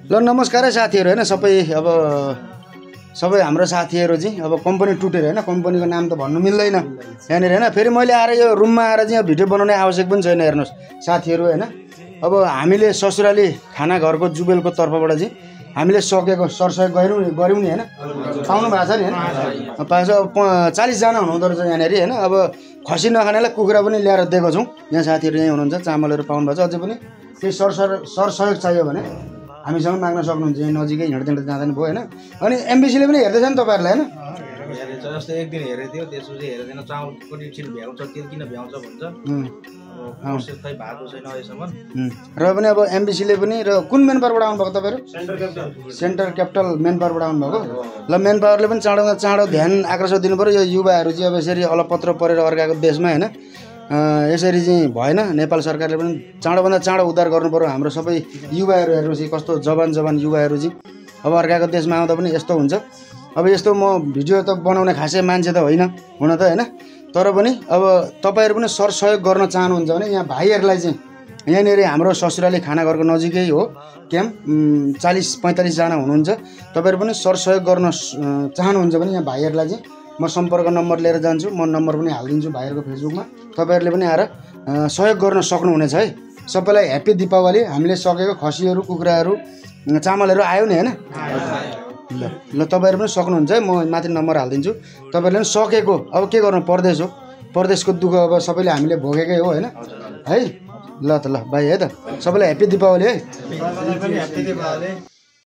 ल नमस्कार है साथीहरू हैन सबै हाम्रो साथीहरू चाहिँ अब कम्पनी टुटेर हैन कम्पनीको नाम त भन्नु मिल्दैन यहाँनिर हैन फेरि मैले आएर यो रुममा आएर चाहिँ भिडियो बनाउने आवश्यक पनि छैन हेर्नुस् साथीहरू हैन अब हामीले ससुराली खाना घरको जुबेलको तर्फबाट चाहिँ हामीले सकेको सरसहयोग गर्यौं नि हैन पाउनु भएको छ नि हैन 40 जना हुनुहुँदो रहेछ यहाँनिर हैन अब खसी नखानेलाई कुखुरा पनि ल्याएर दिएको छौं यहाँ साथीहरू यही हुनुहुन्छ चामलहरू पाउनु भएको छ अझै पनि केही सरसहयोग चाहियो भने हामीसँग माग्न सक्नुहुन्छ यहाँ नजिकै हिँड्दै जाँदा नि भयो हैन अनि एमबीसीले पनि हेर्दैछ नि तपाईहरुलाई हैन हेरेछ जस्तो एक दिन हेरेको थियो त्यसपछि हेर्दैन चामल पनि छिन भ्याउँछ तेल किन भ्याउँछ भन्छ प्रोसेस खै भएको छैन अहिलेसम्म र पनि अब एमबीसीले पनि र कुन मेन पावरबाट आउनु भएको तपाईहरु सेन्टर क्यापिटल मेन पावरबाट आउनु भएको ल मेन पावरले पनि चाँडो ध्यान आकर्षण दिनु पर्यो यो युवाहरु चाहिँ अब यसरी अलपत्र परेर अर्काको देशमा हैन यसरी चाहिँ भएन नेपाल सरकारले पनि चाँडोभन्दा चाँडो उद्धार गर्नु पर्यो हाम्रो सबै युवाहरु हेर्नुस् कस्तो जवान युवाहरु चाहिँ अब अर्काको देशमा आउँदा पनि यस्तो हुन्छ अब यस्तो म भिडियो त बनाउने खासै मान्छे त होइन हुन त हैन तर पनि अब तपाईहरु पनि सरसहयोग गर्न चाहनुहुन्छ भने यहाँ भाइहरुलाई चाहिँ यहाँनिर हाम्रो ससुराली खाना घरको नजिकै हो क्याम्प 40-45 जना हुनुहुन्छ तपाईहरु पनि सरसहयोग गर्न चाहनुहुन्छ भने यहाँ भाइहरुलाई चाहिँ म सम्पर्क नम्बर लिएर जान्छु म नम्बर पनि हाल्दिन्छु भाइहरुको फेसबुकमा तपाईहरुले पनि आएर सहयोग गर्न सक्नुहुनेछ है सबैलाई ह्यापी दीपावली हामीले सकेको खसीहरु कुखुराहरु चामलहरु आयो नि हैन ल तपाईहरु पनि सक्नुहुन्छ है म माथि नम्बर हाल्दिन्छु तपाईहरुले पनि सकेको अब के गर्नु परदेश हो परदेशको दुःख अब सबैले हामीले भोगेकै हो हैन है ल त ल बाइ है त सबैलाई ह्यापी दीपावली है